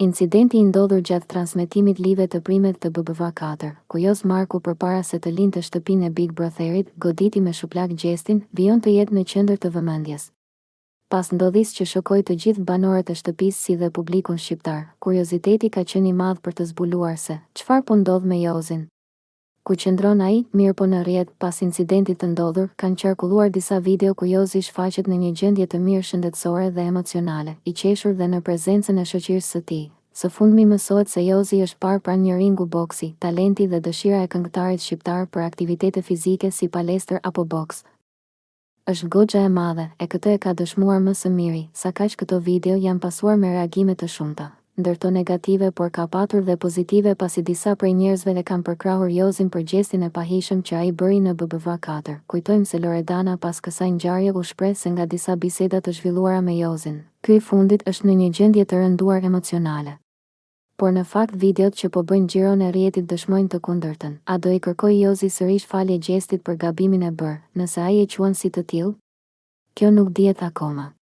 Incidenti i ndodhur gjatë transmetimit live të Prime të BBVA 4, ku Joz Marku përpara se të linte shtëpinë e Big Brotherit, goditi me shuplakë Gjestin, vijon të jetë në qendër të vëmendjes. Pas ndodhisë që shokoi të gjithë banorët e shtëpisë si dhe publikun shqiptar, kurioziteti ka qenë i madh për të zbuluar se, çfarë po ndodh me Jozin. Ku qëndron ai, mirëpo në rrjet, pas incidentit të ndodhur, kanë qarkulluar disa video ku Jozi shfaqet në një gjendje të mirë shëndetësore dhe emocionale, i qeshur dhe në prezencën e shoqërisë së tij. Së fundmi mësohet se Jozi është parë pranë një ringu boksi, talenti dhe dëshira e këngëtarit shqiptar për aktivitete fizike si palestër apo boks, është goxha e madhe, e këtë e ka dëshmuar më së miri, sakaq këto video janë pasuar me reagime të shumta. Ndër to negative por ka patur dhe pozitive pasi disa prej njerëzve e kanë përkrahur Jozin për gjestin e pahijshëm që ai bëri në BBVA 4. Kujtojmë se Loredana pas kësaj ngjarje u shpreh se nga disa biseda të zhvilluara me Jozin, ky i fundit është në një gjendje të rënduar emocionale. Por në fakt videot që po bëjnë xhiron e rrjetit dëshmojnë të kundërtën. A do i kërkojë Jozi sërish falje Gjestit për gabimin e bërë, nëse ai e quan si të tillë? Kjo nuk dihet akoma.